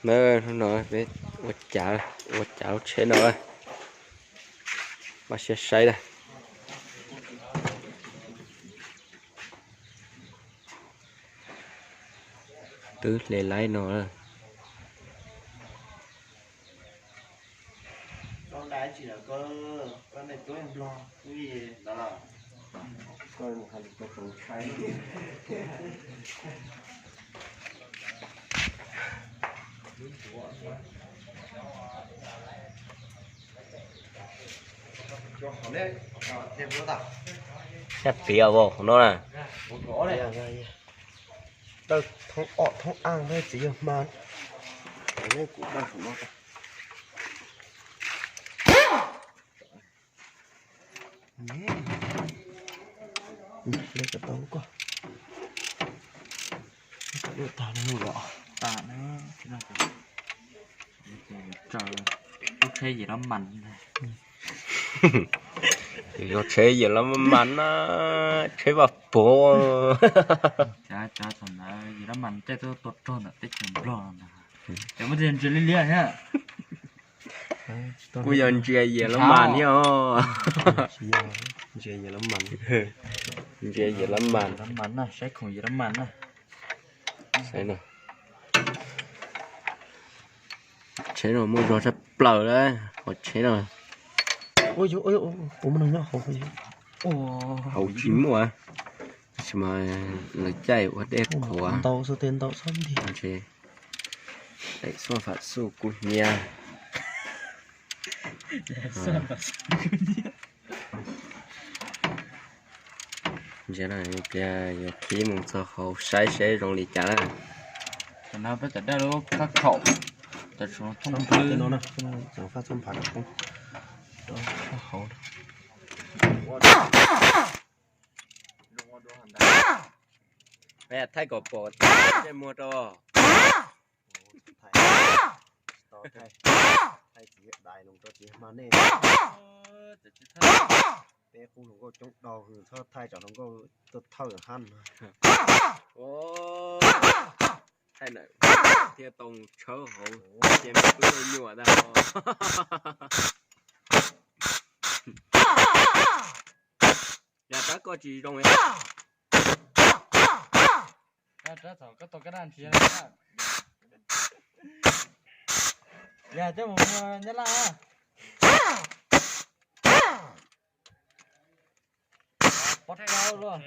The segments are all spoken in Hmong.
Nab, hnub no peb ua cav, ua cav lub tsheb no, pab siab saib na. Twb hle laib no. Sab pliav as no na. Dawj thoob ob thoob aj thiab txiv yawg hma. Lub tsheb yim lab mas, yog tsheb yim lab mas na, tsheb vaj pov. Cov thaum ntawd yim lab mas caij tuaj tua rog ntawm teb chaws Nplog no ntag. Cov muaj tej ntsia liab liab thiab. Kuj yog ntsia yim lab mas thiab os. Ntsia yim lab mas, ntsia yim lab mas, saib khoom yim lab mas na. Saib no, tsheb no muaj zog tshaj plaws lawm, qhov tsheb no. Hauv tsis muaj, tab sis mas lawv caij ua dej qhuav. Ntau xwb tej ntau xwb. Daim xoj fam xuj kub hnyiab. Ntsia na, yog khib mus txog hauv saib seb zoo li cas na. Tam no peb tam daj lub khab khaum, tam tsoom thooj plwb no, faj txoj nphav rau poob rau hauv. Thaij kom pom ntsej muag rau. Thaij txiv dais no rau txiv hma nej. Peb qub hluas nkauj coob dhau, txhob thaij tsam hluas nkauj tuaj thawj hab. Thaij ntawm thiaj tau mus tshawb hauv, ces me tub me nyuam ntag. Yog rab koj tsis zoo. Rab thaum koj tau kab daj nrhiav na. Yog coj mus muag Nyab Laj. Pob tau luaj.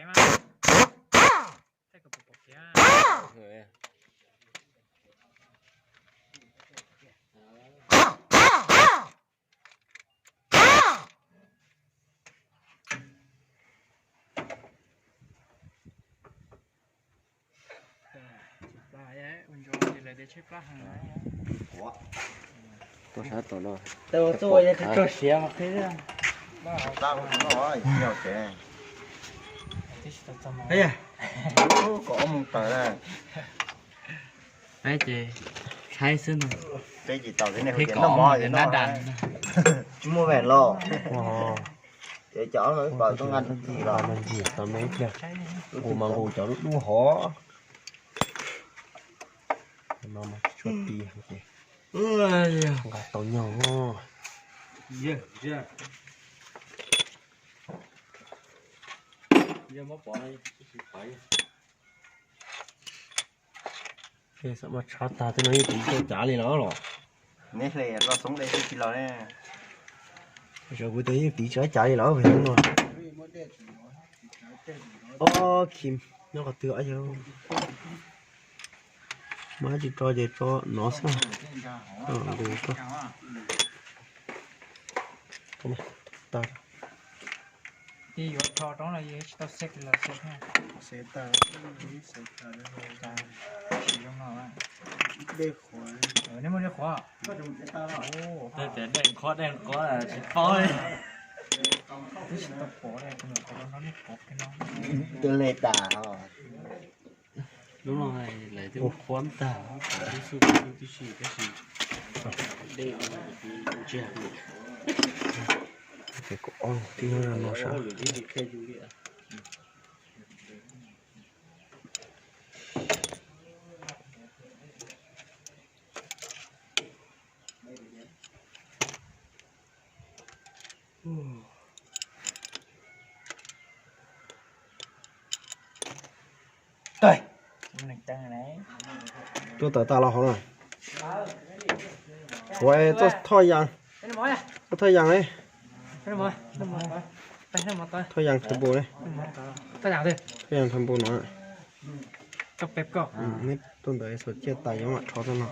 Tuaj sab tom no. Tau tuaj tso siav mas qhib. Peb ces tshaib xwb no. Peb ces tau, nab dam tsis muaj vem los. Ces cov pom tub nqa ntsis los, nqus mas nqus cov lub dub hov. No mas tsis tshua ti ces nqa tau nyog. Xam maj tshav tag tej no yeej tiv tsis cav li los los. Neb hle koj xoob dej xwb tsis los ne. Kuv tias yeej tiv tsis cav li los hnub no. Ob khim nyob qhov twg yog. Mas tsis tso ces tso no xwb. Nqus koj. Tag. Ti yuav rho roob los yog tsis tau xev los xev. Xev tag, xev tag. Tsis zoo no. Dej qhuav. Nej muaj dej qhuav? Tej tias dej qhuav dej qhuav tsis paub li. Twb tsis tau pom li, kuv nyuam qhuav rau nej pom kiag no. Twb le tas os. Lub no lawv twb qhuab tag, tib xub tib si tab sis dej ntsiag. Ces kuv ob tib no sab. Tuaj tawm tas los hauv na. Ua txoj thoj yas, txoj thoj yas ne. Thoj yas Nphas Npus ne. Thoj yas Nphas Npus no. Neb tuaj ntawd xav ciaj tas yuav mam rho txoj no.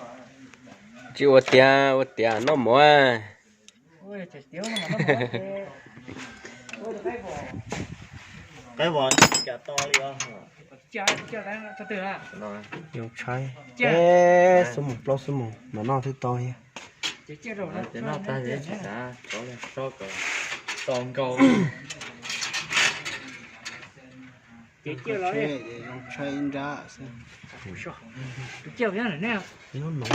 Tsis ua tiav, ua tiav noj mov. Qaib vos cas to li os. Yuav tshaib. Peb xuab moos plaub xuab moos mam noj twb tau thiab. Ces noj tag ces tsis xav rov li, so kom to nkaus. Ces zoo tshaib ib nrab xwb. Nyob no.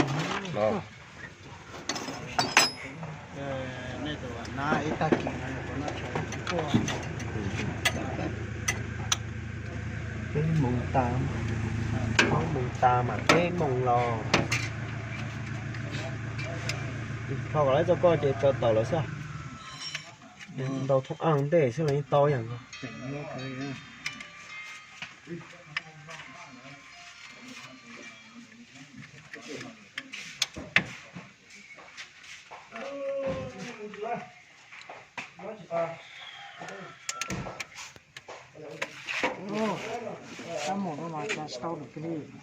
Nej tus nab ib tag kis no puas noj tshais? Peb moos tas, plaub moos tas mas peb moos los. Rho kom lawv txog koj ces tso tawm lawm xwb. Ntaus thooj aj ntej xwb los yeej tau yam nkaus. Tab moos no mas tsis tau lawm kiag li.